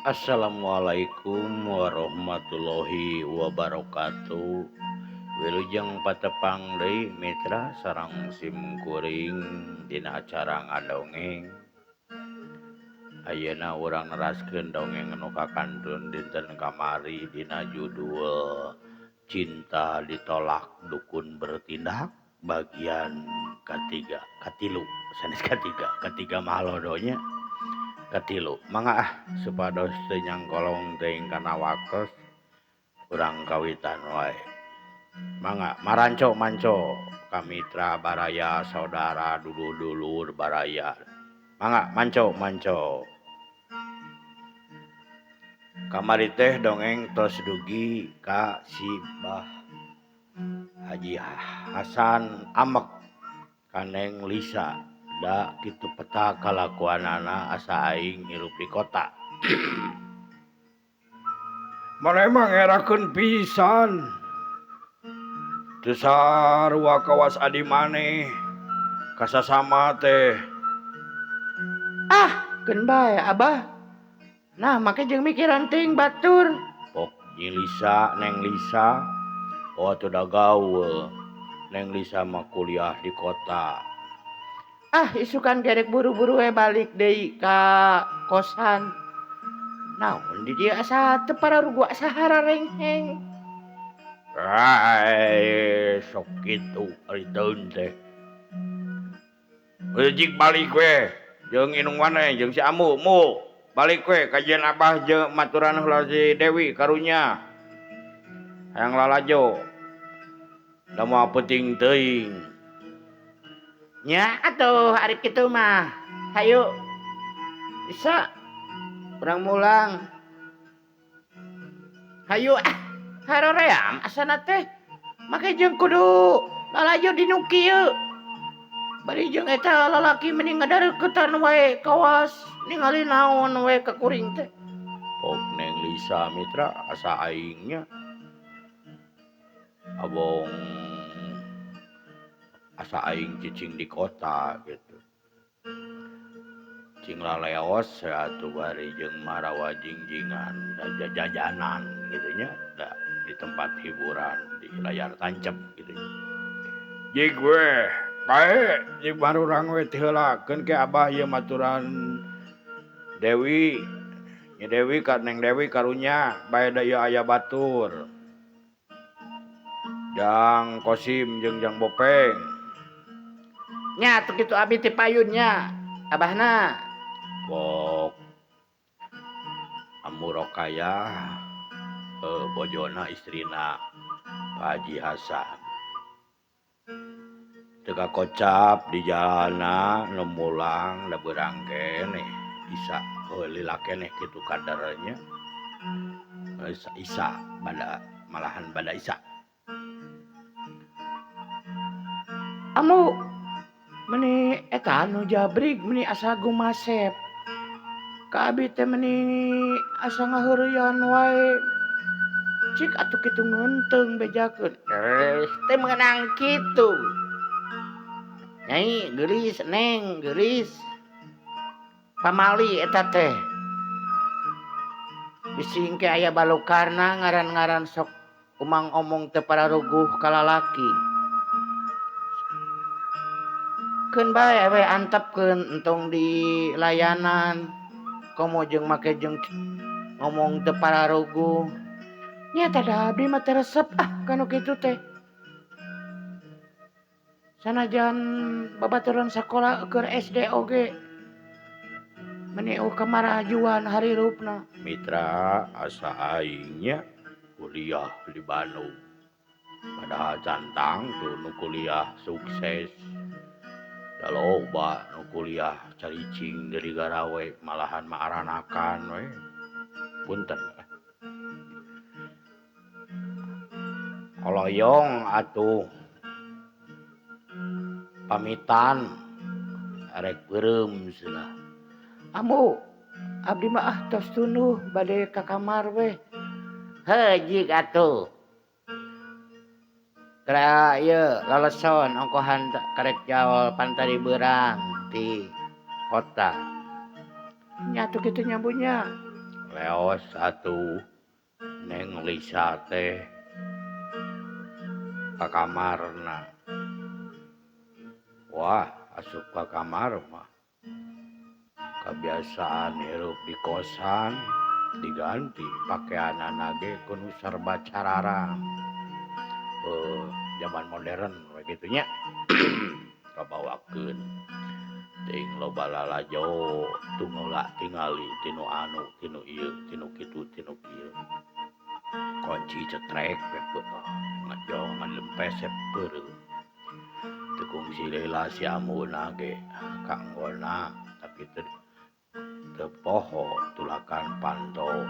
Assalamualaikum warahmatullahi wabarakatuh. Wilujeng patepang deui mitra sareng sim kuring dina acara ngadongeng. Ayeuna urang neraskeun dongeng nu kakantun dinten kamari dina judul Cinta Ditolak Dukun Bertindak bagian katiga, katilu, sanes katiga, katiga mahalodonya. Katilu mangga ah supados teu nyangkolong teuing kana waktos urang kawitan wae. Mangga maranco manco ka mitra baraya saudara dulur-dulur baraya. Mangga manco manco. Kamari teh dongeng tos dugi ka si Bah Haji Hasan amek ka Neng Lisa. Da kitu peta kalakuanana asa aing hirup di kota. Maneh mah ngerakeun pisan. Teu sarua kawas adi maneh kasasama teh. Ah, keun bae Abah. Nah, make jeung mikiran teuing batur. Pok Nyi Lisa, Neng Lisa. Oh atuh da gaul. Neng Lisa mah kuliah di kota. Ah, isukan gerek buru-buru we balik deui ka kosan. Naon di dieu asa teu pararugu asa hararengheng. Ai, sok kitu ari teun teh. Jik balik we jeung indung maneh jeung si Ambu mu. Balik we kajian Abah jeung maturan heula si Dewi karunya. Hayang lalajo. Da moal penting teuing. Nya atuh ari kitu mah. Hayu. Bisa urang mulang. Hayu ah, haroream asana teh. Make jeung kudu lalajo di nu kieu. Bari jeung eta lalaki meni ngadareuketan wae kawas ningali naon wae ka kuring teh. Pok Neng Lisa mitra asa aingnya. Abong asa aing cicing di kota gitu. Cing laleos atuh bari jeung marawa jingjingan jajanan gitu nya da di tempat hiburan di layar tancap gitu. Jig we bae jig barurang we teu heulakeun ke Abah ieu maturan Dewi. Nyi Dewi ka Neng Dewi karunya bae da ieu aya batur. Jang Kosim jeung Jang Bopeng. Nya atuh kitu abi ti payun nya Abahna. Pok Ambu Rokayah bojona istrina Pak Haji Hasan. Teu kakocap di jalana nu mulang da beurang keneh isa lila keneh kitu kadarnya. Isa bada malahan bada isa. Ambu meni eta anu jabrig meni asa gumasep. Ka abi teh meni asa ngaheureyan wae. Cik atuh kitu ngeunteung bejakeun. Teh meunang kitu. Nyai geulis Neng geulis. Pamali eta teh. Bisi engke aya balukarna ngaran-ngaran sok umang omong teu pararuguh ka lalaki. Keun bae we antepkeun entong di layanan. Komo jeung make jeung ngomong teu pararuguh. Nya da abdi mah teu resep ah kanu kitu teh. Sanajan babaturan sakola keur SD oge meni eueuh kamarajuan harirupna. Mitra asa aingnya kuliah di Bandung. Padahal cantang tuh nu kuliah sukses. Da loba nu kuliah caricing dari garawe malahan mah aranakan we. Punten. Koloyong atuh pamitan arek beureum cenah. Ambu abdi mah ah tos tunduh bade ka kamar we. Heuh jig atuh. Kera ieu leleson ongkohan karek jaol pantari beurang ti kota. Nya atuh kitu nya Bu nya. Leos atuh Neng Lisa teh ka kamarna. Wah, asup ka kamar mah. Kebiasaan hirup di kosan diganti pakaianana ge kudu serba cararang. Zaman modern we kitu nya. Kabawakeun teuing loba lalajo tungula tingali tinu anu tinu ieu tinu kitu tinu kieu. Kunci cetrek we ngejong ngalempes peureum. Teu kungsi lila si amuna ge kanggona tapi teu poho tulakan panto.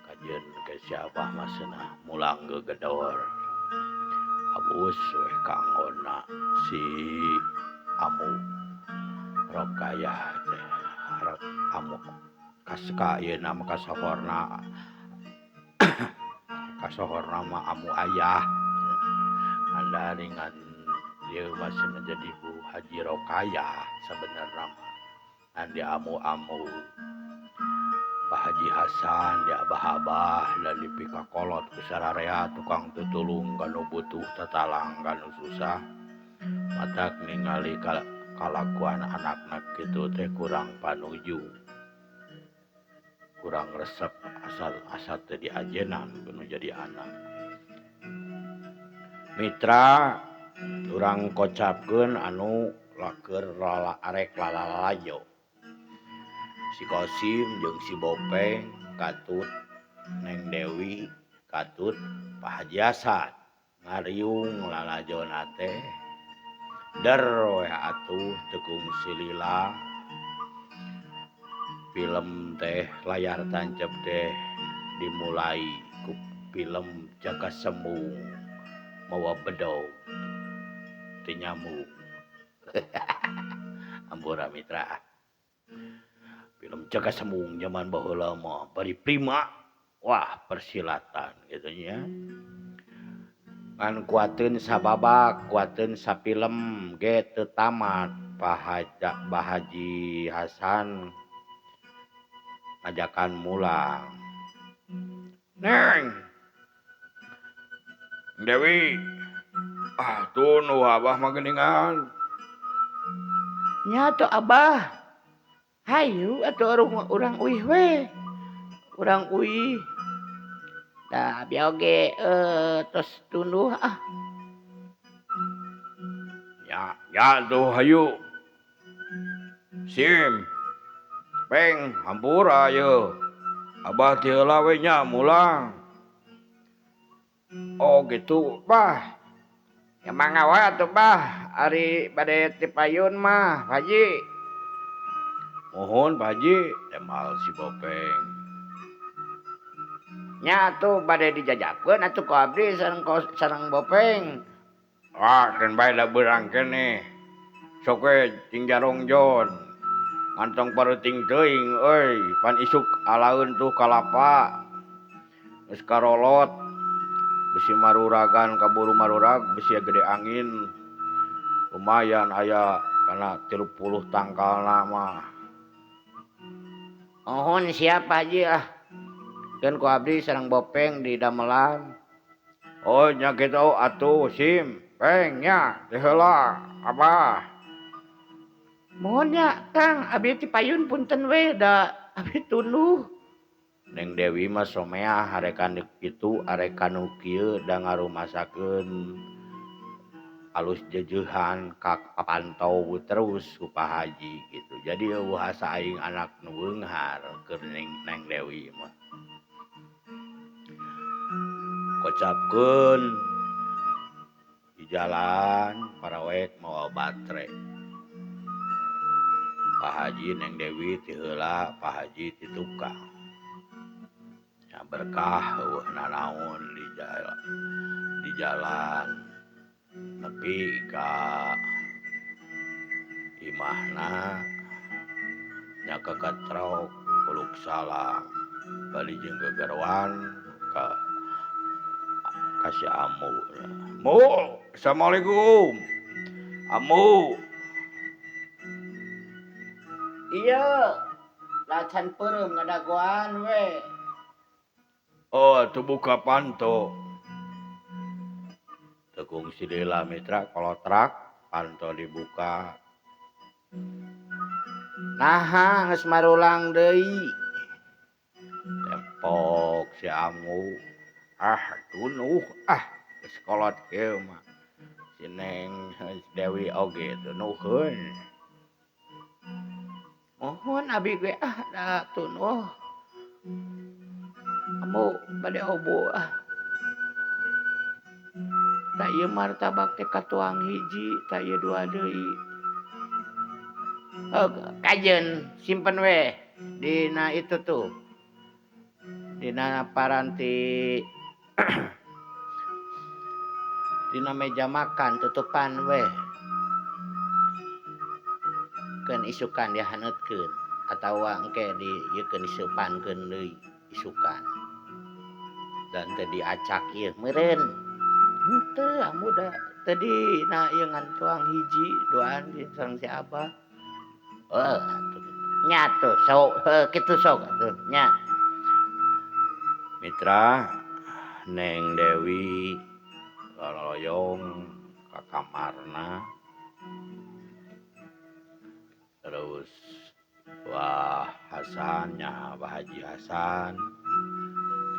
Kajeun ke si abah mah cenah mulang gegedor. Abus weh kanggona si amu Rokayah teh rok amu kaska ieu na mah kasohorna kasohorna mah amu ayah. Andaringan ieu mah cenah jadi Bu Haji Rokayah sabenerna mah. Andi amu-amu Pak Haji Hasan di abah-abah dan dipikakolot ku sararea tukang tutulung kanu butuh tatalang kanu susah. Matak ningali kalakuan anakna kitu teh kurang panuju, kurang resep asal teh diajenan kudu jadi anak. Mitra urang kocapkeun anu laker lala arek lalalajo. Si Kosim jeung si Bopeng katut Neng Dewi katut Pak Haji Hasan ngariung lalajona teh der we atuh teu kungsi lila. Film teh layar tancep teh dimulai ku film Jaka Sembung mawa bedog teu nyambung. Ampura mitra. Film Jaka Sembung zaman baheula mah bari prima, wah persilatan gitu nya. Ngan kuateun sababak, kuateun sapilem ge teu tamat. Pak Haji Hasan ngajakan mulang. Neng Dewi, ah tuh nu abah mah geuningan. Nya atuh abah. Hayu atuh urang uih we. Urang uih. Da abi oge tos tunduh ah. Ya, ya tuh hayu. Sim. Peng hampura ye. Abah ti heula we nya mulang. Oh gitu, Bah. Ya mangga wae atuh Bah, ari bade ti payun mah, Pak Haji. Mohon Pak Haji, temal si Bopeng. Nya atuh bade dijajakeun atuh ku abdi sareng Bopeng. Ah, keun bae da beurang keneh. Sok we cing jarongjon. Ngantong pareuting teuing euy, pan isuk alaeun tuh kalapa. Geus karolot. Besi maruragan kaburu marurag, besi gede angin. Lumayan aya kana 30 tangkalna mah. Mohon siap Pak Haji ah. Keun ku abdi sareng Bopeng di damelan. Oh nya kitu atuh Sim, Peng nya teh heula abah. Mohon nya Kang, abdi ti payun punten we da abdi tunduh. Neng Dewi mah someah arekan kitu arekan nu kieu da ngarumasakeun alus jeujehan ka papantau terus ku Pak Haji gitu. Jadi eueuh asa aing anak nu beunghar keur Neng Dewi mah. Kocapkeun di jalan parawek mawa batre. Pak Haji Neng Dewi ti heula, Pak Haji ti tukang. Ya berkah eueuh nanaon di jalan nepi ka imahna nya kakatrok uluk salam bali jeung gegerwan ka si Amu. Mu, assalamualaikum. Amu. Iya. Lacan peureum ngadagoan we. Oh atuh buka panto. Teu kungsi deui lah mitra kolotrak panto dibuka. Naha geus marulang deui. Tempok si Ambu. Ah tunuh ah geus kolot kieu mah. Si Neng Dewi oge tunuheun. Mohon abi ge ah da tunuh. Ambu bade obo ah. Ta ieu martabak teh katuang hiji, ta ieu dua deui. Oh, kajeun simpen we dina itu tuh. Dina paranti dina meja makan tutupan we. Keun isukan dihaneutkeun atawa engke di ieu keun diseupankeun deui isukan. Dan teu diacak ieu meureun. Henteu ambu da tadi na ieu ngan tuang hiji duaan sareng si Abah. Oh, nya tuh sok heuh kitu sok atuh nya. Mitra Neng Dewi loloyong ka kamarna. Terus Wah Hasan nya Bah Haji Hasan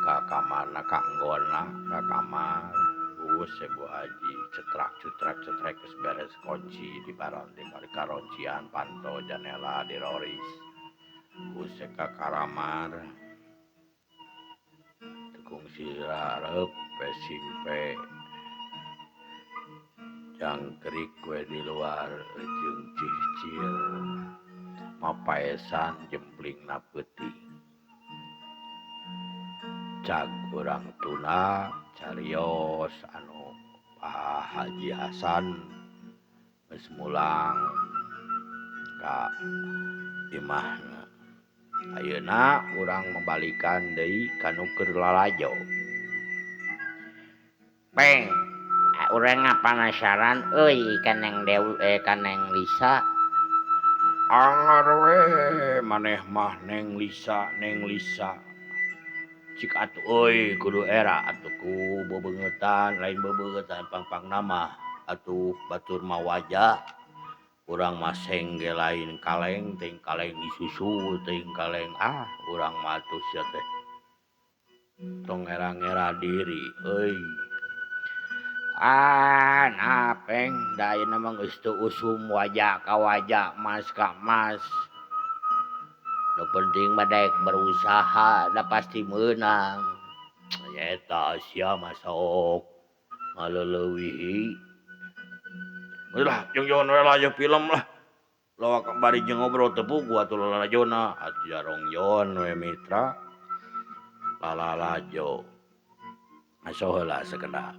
ka kamarna ka anggona ka kamar. Geus Bu Haji cetrak cetrak cetrek geus beres kunci di baron di karoncian panto janela diroris. Geus ka karamar. Teu kungsi rareup we simpe. Jangkrik we di luar jeung cicir. Mapaesan jemplingna peuting. Cag urang tuna carios anu Pak Haji Hasan geus mulang ka imahna. Ayeuna urang membalikan deui ka nu keur lalajo. Peng, urang panasaran euy ka Neng Dewi ka Neng Lisa. Angar we maneh mah Neng Lisa, Neng Lisa. Cik atuh euy kudu era atuh ku bebeungeutan lain bebeungeutan pangpang nama atuh batur mah wajah. Urang mah seng ge lain kaleng teuing kaleng disusu teuing kaleng ah urang mah atuh sia teh. Tong era-era diri euy. Ah, nah peng da ayeuna mah geus teu usum wajah ka wajah mas ka mas. Nu penting mah daek berusaha da pasti meunang. Eta sia mah sok ngaleuleui. Lah jeung jon we lah jeung film lah. Lawak bari jeung ngobrol teu puguh atuh lalajona atuh jarong jon we mitra. Lalalajo. Aso heula sakedap.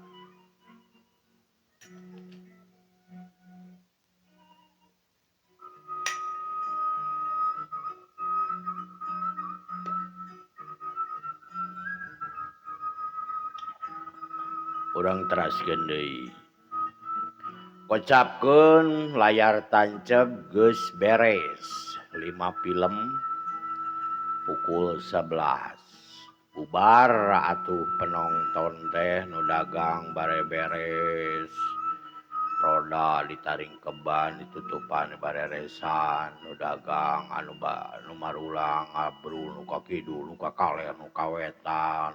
Urang teraskeun deui. Kocapkeun layar tancep geus beres 5 film pukul 11. Bubar atuh penonton teh nu dagang bare beres. Roda ditaring keban ditutupan bareresan nu dagang anu nu marulang ngabru nu ka kidul nu ka kaler nu ka wetan.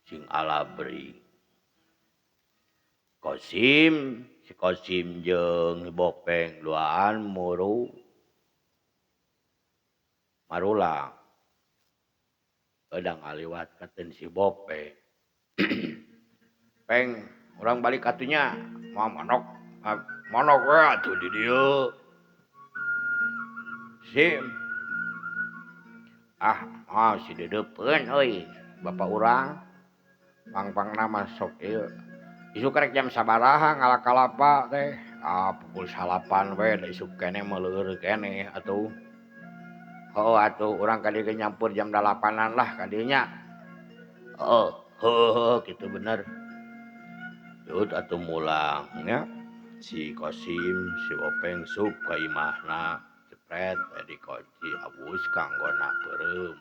Sing alabri. Kosim, si Kosim jeung Bopeng duaan muru marulang. Edang ngaliwat katen si Bopeng. Peng, urang balik atunya. Mah manok, manok we atuh di dieu. Sim. Ah, si dedeupeun euy, bapak urang. Pang-pangna mah sok ieu. Isuk rek jam sabaraha ngalakalapa teh. Ah, pukul 9 we da isuk keneh mah leueur keneh atuh. Heuh atuh urang ka dieu ge nyampur jam 8-an lah ka dieu nya. Heuh, heuh kitu bener. Yut atuh mulang nya. Si Kosim, si Openg sup ka imahna. Cepret dikunci abus kanggona peureum.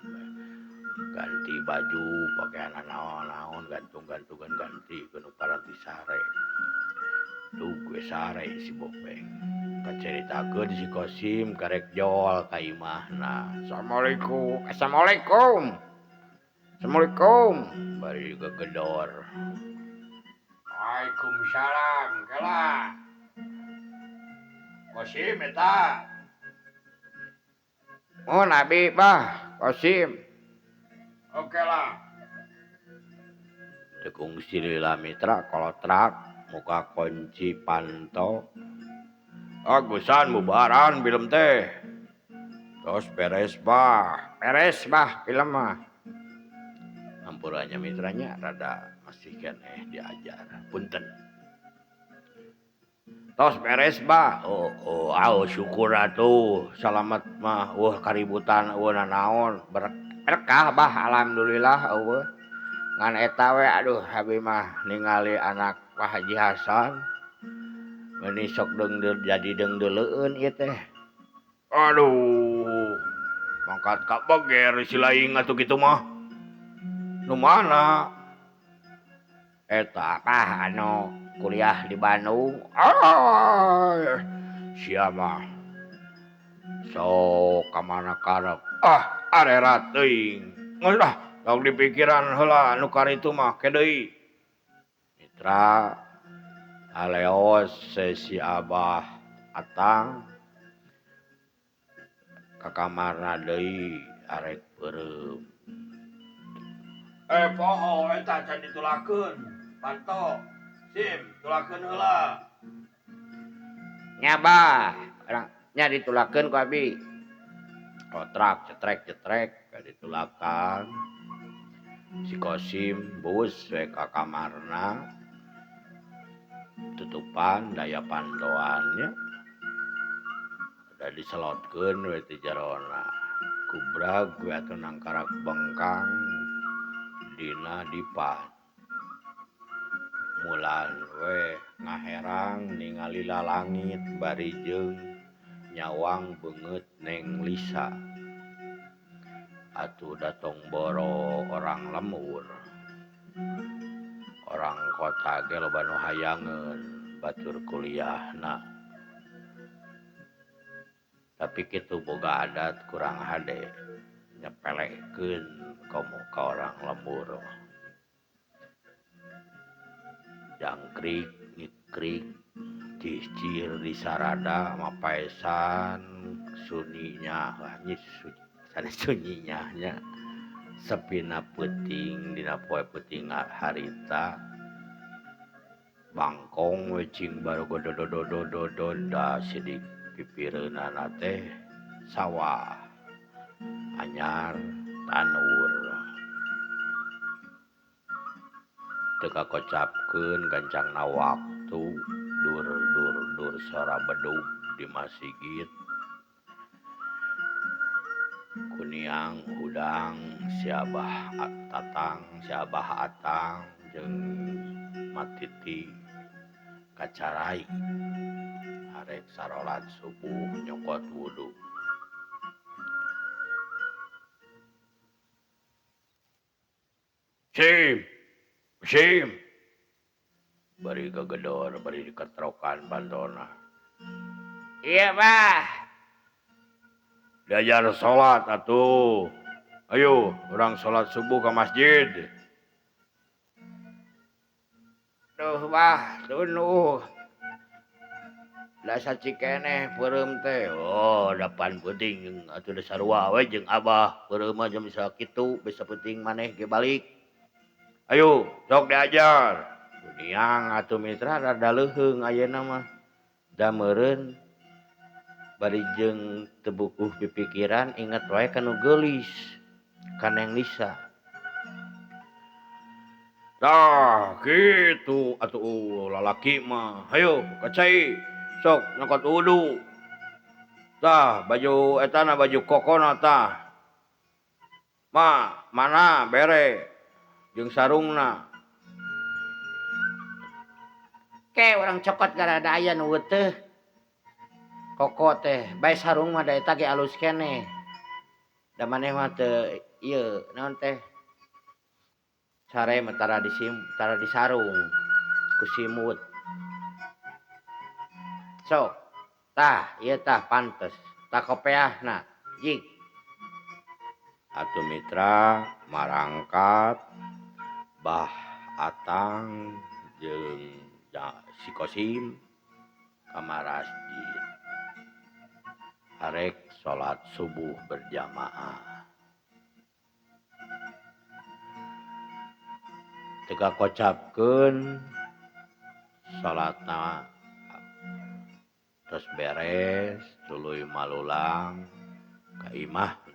Ganti baju pakaian naon-naon gantung-gantungan ganti nu paranti sare. Duh gue sare si Bopeng. Kaceritakeun si Kosim karek jol ka imahna. Assalamualaikum. Assalamualaikum. Assalamualaikum. Bari gegedor. Waalaikumsalam. Kela. Kosim eta. Oh Nabi bah Kosim. Oke lah. Tekung silila mitra kolotrak muka kunci panto. Agusan bubaran film teh. Terus beres bah. Beres bah film mah. Ampurannya mitranya rada masih keneh diajar. Punten. Tos beres bah. Oh, oh, au syukur atuh. Salamet mah eueuh kaributan eueuh nanaon. Berkah bah alhamdulillah eueuh. Ngan eta we aduh abi mah ningali anak Pak Haji Hasan. Meuni sok deungdeul jadi deungdeuleueun ieu teh. Aduh. Mangkat ka beger si laing atuh kitu mah. Nu mana? Eta bah anu kuliah di Bandung. Ah, sia mah. Sok ka mana karep. Ah, arera teuing. Geus lah, tong dipikiran heula nu karitu mah ke deui. Mitra aleos sesi Abah Atang ka kamarna deui arek peureum. Poho eta can ditulakeun. Panto. Sim, tulakeun heula. Nya bah, urang nya ditulakeun ku abi. Kotrak cetrek-cetrek ditulakan. Si Kosim bus we ka kamarna. Tutupan daya pantoannya. Da diselotkeun we ti jerona. Kubrag we atuh nangkarak bengkang dina dipan. Mulan we ngaherang ningali lalangit bari jeung nyawang beungeut Neng Lisa. Atuh datong boro orang lembur. Orang kota ge loba nu hayangeun batur kuliahna. Tapi kitu boga adat kurang hade nyepelekeun komo ka orang lembur. Jangkrik, ngikrik, cicir di sarada mapaesan sunyinya hanyis sanes sunyinya nya sepina peuting dina poe peuting harita bangkong we cing barogododododododa sidik pipireunana teh sawah anyar tanur teu kakocapkeun gancangna waktu dur dur dur sora bedug di masigit kuniang hudang si Abah Tatang si Abah Atang jeung Matiti kacarai arek sarolat subuh nyokot wudu. Sim Sim bari gegedor bari diketrokan bantona. Iya bah. Diajar salat atuh. Ayo urang salat subuh ke masjid. Duh bah, tunduh. Dasa cikeneh peureum teh. Oh, dapan peuting atuh da sarua we jeung Abah peureum mah jam sakitu bisa peuting maneh ge balik. Ayo, sok diajar. Niang atuh mitra rada leuheung ayeuna mah. Da meureun bari jeung teu bukuh pipikiran inget wae ka nu geulis, ka Neng Lisa. Tah, kitu atuh lalaki mah. Hayo, ka cai. Sok nyokot wudu. Tah, baju etana baju kokona tah. Ma, mana bere jeung sarungna. Ke urang cokot garada aya nu teh. Koko teh bae sarung mah da eta ge alus keneh. Da maneh mah teu ieu naon teh. Sare mah tara tara disarung ku simut. Sok tah ieu tah pantes tah kopeahna jig. Atuh mitra marangkat Bah Atang jeung si Kosim ka masjid arek salat subuh berjamaah. Teu kocapkeun salatna tos beres tuluy malulang ka imah.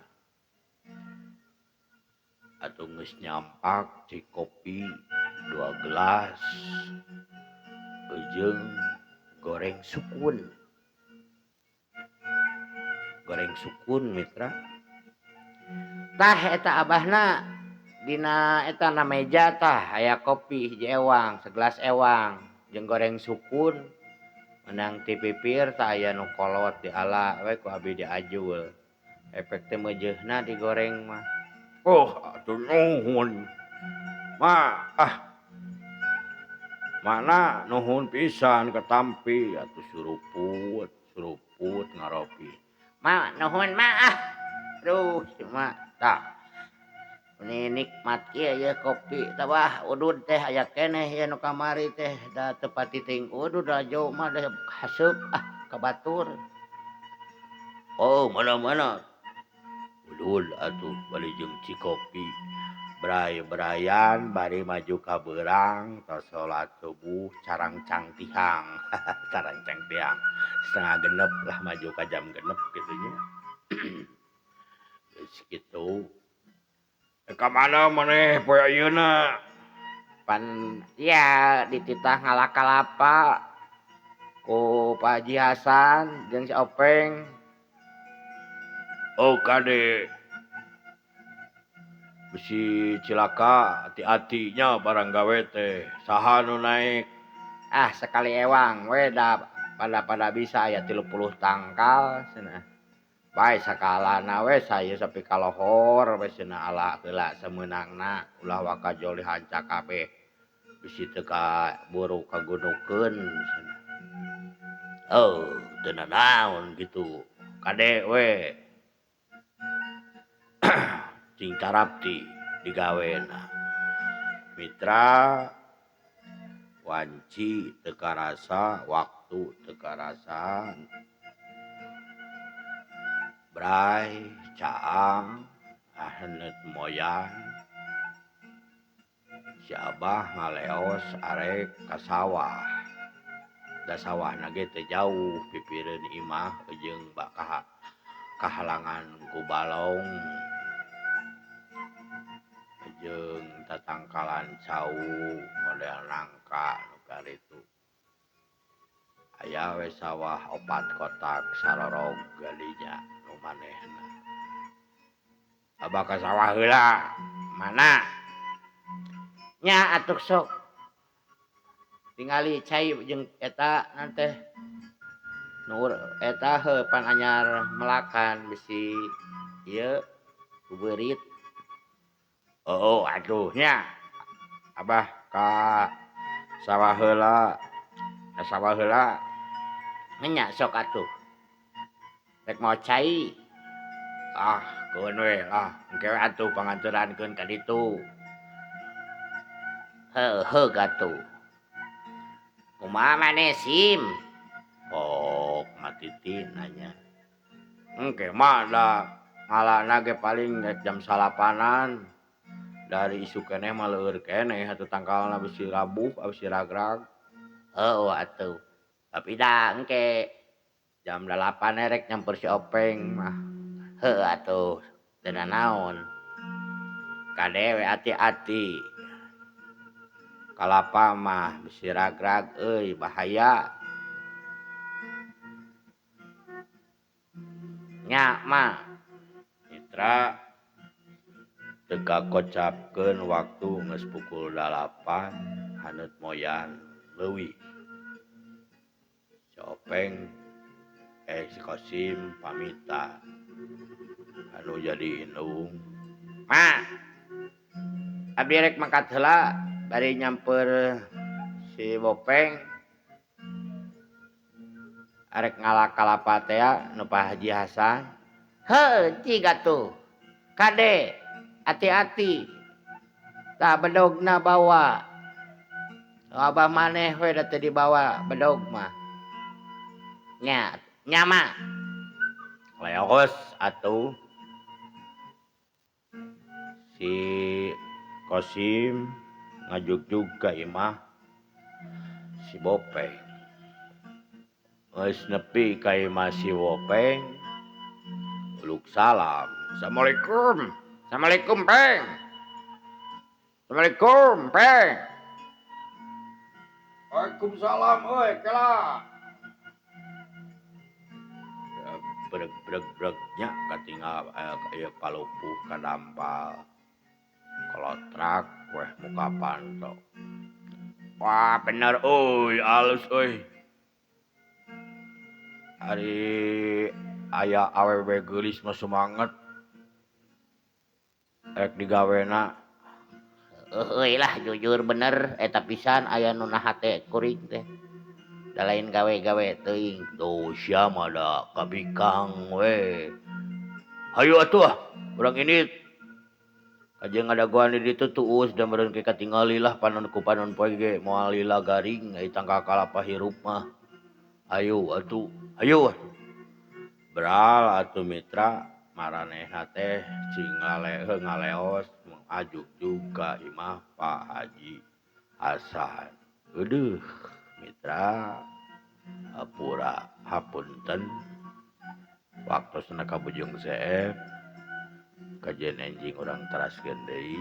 Atuh geus nyampak ci kopi 2 gelas jeung goreng sukun. Goreng sukun mitra. Tah eta abahna dina eta na meja tah aya kopi hiji ewang, segelas ewang jeung goreng sukun. Menang ti pipir tah aya nu kolot diala we ku abi diajul. Efek teh meujeuna digoreng mah. Oh, atuh nuhun. Ma, ah. Mana nuhun pisan ketampi atuh suruput, suruput ngaropi. Ma, nuhun ma ah. Aduh, cuma tah. Ini nikmat ieu ye kopi tah wah udud teh aya keneh ieu nu kamari teh da teu pati teuing udud da jauh mah da haseup ah ka batur. Oh, mana-mana. Udud atuh bari jeung cikopi. Bray-brayan bari maju ka beurang tos salat subuh carangcang tihang. Carangcang tihang. Setengah genep lah maju ka jam genep kitu nya. Geus kitu. Ka mana maneh poe ayeuna? Pan ya dititah ngalakalapa ku Pak Haji Hasan jeung si Openg. Oh kade. Bisi cilaka hati-hatinya barang gawe teh. Saha nu naik? Ah sekali ewang we da pada bisa aya 30 tangkal cenah. Bae sakalana we saya sapi kalohor we cenah ala heula sameunangna ulah waka jol dihancak kabeh. Bisi teu kaburu kagunukeun cenah. Oh, teu nanaon kitu. Kade we. Cing carapti digawena. Mitra wanci teu karasa, waktu teu karasa. Bray, caang, haneut moyan. Si Abah ngaleos arek ka sawah. Da sawahna ge teu jauh pipireun imah jeung bakaha kahalangan ku balong. Jeung tatangkalan cau model nangka nu karitu. Aya we sawah 4 kotak sarorog galinya nu manehna. Abah ka sawah heula. Mana? Nya atuh sok. Tingali cai jeung eta teh. Nu eta heuh pan anyar melakan bisi ieu beurit. Oh, aduh nya. Abah ka sawah heula. Ka sawah heula. Nya sok atuh. Rek mau cai. Ah, keun we lah. Engke we atuh panganterankeun ka ditu. Heuh atuh. Kumaha maneh Sim? Pok matiti nanya. Engke mah da ngalana ge paling rek jam 9-an. Dari isu keneh mah leueur keneh atuh tangkalna bisi rabuh, bisi ragrag. Heuh atuh. Tapi da engke jam 8 rek nyamper si Openg mah. Heuh atuh, teu nanaon. Kade we ati-ati. Kalapa mah bisi ragrag euy bahaya. Nya mah. Mitra teu kakocapkeun waktu geus pukul 8 haneut moyan leuwih. Si Openg Si Kosim pamitan anu jadi indung. Ma, abdi rek mangkat heula bari nyamper si Bopeng. Arek ngalak kalapa teh nu Pak Haji Hasan. Heuh, ciga tuh. Kade, hati-hati. Tah bedogna bawa. Abah maneh we da teu dibawa bedog mah. Nya, nyama. Leos atuh. Si Kosim ngajugjug ka imah si Bopeng. Geus nepi ka imah si Bopeng. Uluk salam. Assalamualaikum. Assalamualaikum, Peng. Assalamualaikum, Peng. Waalaikumsalam euy, kela. Breg-breg-bregnya katinggal ieu palupuh kadampal. Kolotrak weh muka panto. Wah, bener euy, alus euy. Ari aya awewe geulis mah semangat. Rek digawena. Euy lah jujur bener eta pisan aya nu nahate kuring teh. Da lain gawe-gawe teuing. Tuh sia mah da kabikang we. Hayu atuh ah, urang ini kajeun ngadagoan di ditu tuus da meureun ke katingali lah panon ku panon poe ge moal lila garing ai tangkal kalapa hirup mah. Hayu atuh, hayu atuh. Beral atuh mitra maranehna teh cing ngaleos mengajuk ka imah Pak Haji Hasan. Aduh mitra hampura hapunten waktosna ka Bujung Seep kajian enjing urang teraskeun deui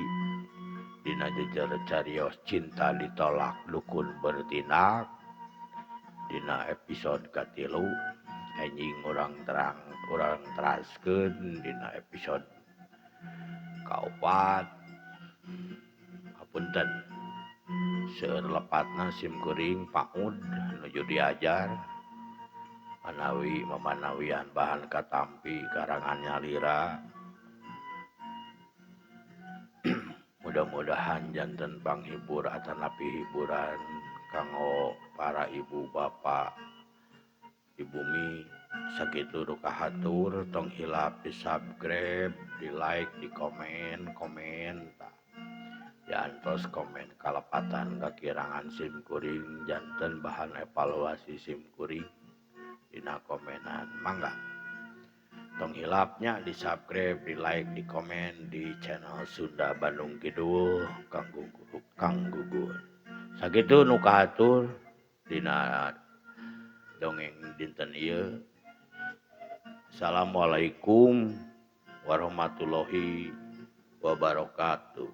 dina jejer carios cinta ditolak dukun bertindak dina episode katilu enjing urang terang urang teraskeun dina episode kaopat. Hapunten seueur lepatna sim kuring paud nuju diajar manawi mamanawian bahan katampi karangan nyalira. Mudah-mudahan janten panghibur atanapi hiburan kanggo para ibu bapak di bumi. Sakitu nu kahatur, tong hilap di subscribe, di like, di komen, komen tah. Diantos komen kalepatan kakirangan sim kuring janten bahan evaluasi sim kuring dina komenan mangga. Tong hilapnya di subscribe, di like, di komen di channel Sunda Bandung Kidul Kang Gugun, Kang Gugun. Sakitu nu kahatur dina dongeng dinten ieu. Assalamualaikum warahmatullahi wabarakatuh.